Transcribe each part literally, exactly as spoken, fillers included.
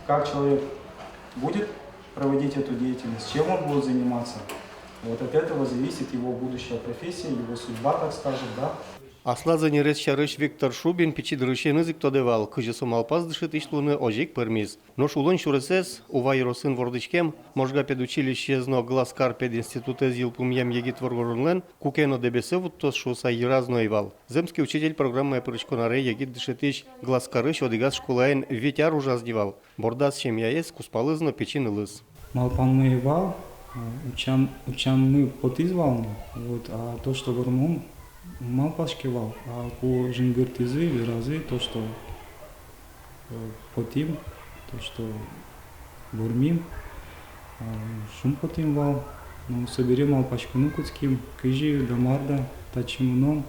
Как человек будет проводить эту деятельность, чем он будет заниматься, вот от этого зависит его будущая профессия, его судьба, так скажем, да. Аслаз ӧнерез сярысь Виктор Шубин пичи дырысеныз ик тодэ вал, кызьы со малпаз дышетӥсь луыны, озьы ик пӧрмиз. Нош улон сюресэз, Ува ёросын вордӥськем, Можга педучилищеез но Глазкар пединститутэз йылпумъям егит воргоронлэн куке но Дэбесэ вуттоз шуыса йыраз но ӧй вал. «Земский учитель» программае пырыськон аре егит дышетӥсь Глазкарысь одӥгаз школаын вить ар ужаз ни вал. Бордаз семьяез, кузпалыз но пичи нылыз. Малпанмы ӧй вал, а, утчан-, утчанмы потӥз вал но, вот, а то, что вормом, малпаське вал, а ку жингыртӥзы, веразы, то, что, э, потӥм, то, что вормим, а, шумпотӥм вал. Ну, собере малпаськыны кутским, кызьы да мар да, татчы мыном,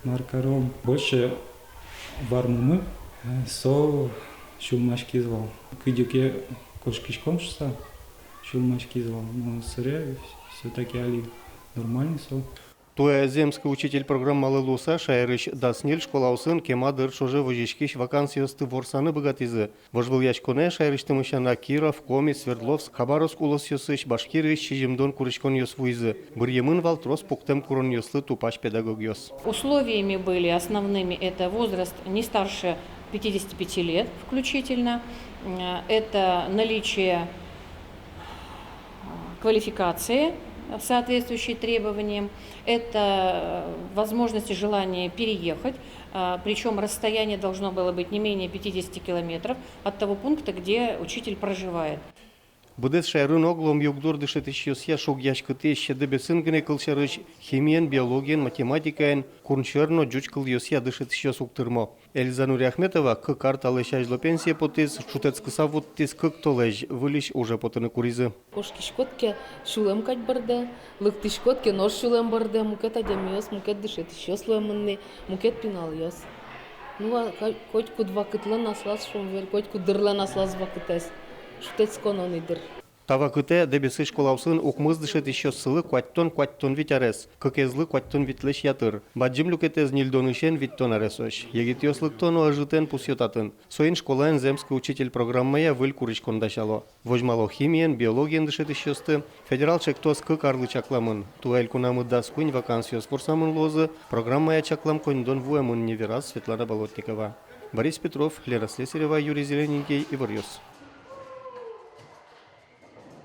мар каром. Больше вормомы, э, со сюлмаськиз вал. Кыдёке кошкиськом шуса сюлмаськиз вал. Но собере всё-таки али нормальный со. Туэ «Земский учитель» программалы луыса шаерысь дас ньыль школаосын кема дыр ӵоже возиськись вакансиосты ворсаны быгатӥзы. Вожвылъяськонэ шаерысьтымы сяна Киров, Коми, Свердловск, Хабаровск улосъёсысь, Башкириысь сизьымдон куриськонъёс вуизы. Быръемын вал трос пуктэм куронъёслы тупась педагогъёс. Условиями были основными это возраст не старше пятидесяти пяти лет включительно, м, это наличие квалификации, соответствующей требованиям, это возможность и желание переехать, причём расстояние должно было быть не менее пятидесяти километров от того пункта, где учитель проживает. Быдэс шаерын оглом югдур дышетӥсьёсъя шугъяськытӥсь, Дэбесын гинэ, кылсярысь, химиен, биологиен, математикаен, кунсьӧр но ӟуч кылъёсъя дышетӥсьёс уг тырмо. Эльза Нуриахметова кык ар талэсь азьло пенсие потӥз, шутэтскыса вуттӥз кык толэзь, выльысь уже потыны куризы. Кошкиськод ке, сюлэм кадь бӧрдэ, лыктӥськод ке, нош сюлэм бӧрдэ, мукет адямиос, мукет дышетӥсьёс луэмын ни, мукет пиналъёс. Ну, а ка-, котькуд вакытлэн аслаз, шуом, вер, котькуд дырлэн аслаз вакытэз. Шутэтсконо ни дыр. Та вакытэ Дэбесысь школаосын укмыс дышетӥсьёссылы куатьтон, куатьтон вить арес, кыкезлы куатьтон витьлэсь ятыр. Бадӟым люкетэз ньыльдонысен витьтон аресозь. Егитъёс лыкто но ӧжытэн пусъё татын. Соин школаын «Земский учитель» программая выль куриськон дасяло. Возьмало химиен, биологиен дышетӥсьёсты. Федерал чектос кык арлы чакламын. Туэ элькунамы дас куинь вакансиос ворсамын луозы, программая чаклам коньдон вуэмын ни, вераз Светлана Болотникова. Борис Петров, Лена Слесарева, Юрий Зелененький, «Иворъёс».